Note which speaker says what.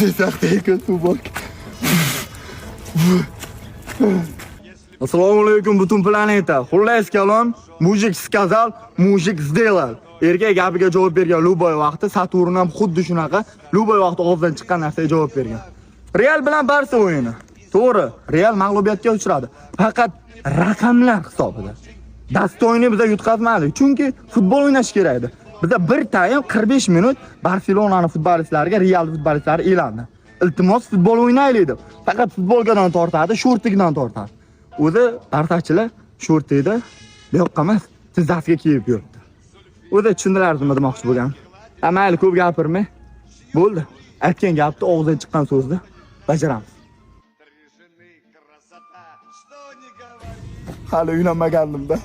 Speaker 1: Пиздец, уборка. Assalomu alaykum butun planeta. Xullas kalom, мужик сказал, мужик сделал. Erkak gapiga javob bergan любой vaqtda Saturn ham xuddi shunaqa любой vaqt og'zidan chiqqan narsaga javob bergan. Real bilan Barsa o'yini. To'g'ri, Real mag'lubiyatga uchradi. Faqat raqamlar hisobida. Достойный biza yutqazmadik, chunki futbol o'ynash kerak edi. Biza bir taym 45 minut Barselonani futbolistlariga Real futbolistlari elandi. Iltimos, futbol o'ynaylik deb. Faqat futbolkadan tortadi, shortidan tortadi. O'zi barsachilar shortida bu yoqqa emas, tizzasiga kiyib yuribdi. O'zi tushundilar nima demoqchi bo'lganim. Ha, mayli, ko'p gapirmay. Bo'ldi. Aytgan gapni, og'izdan chiqqan so'zni bajaramiz.
Speaker 2: Три жены, красота, что не говори.
Speaker 1: Hali uylanmagandim-da.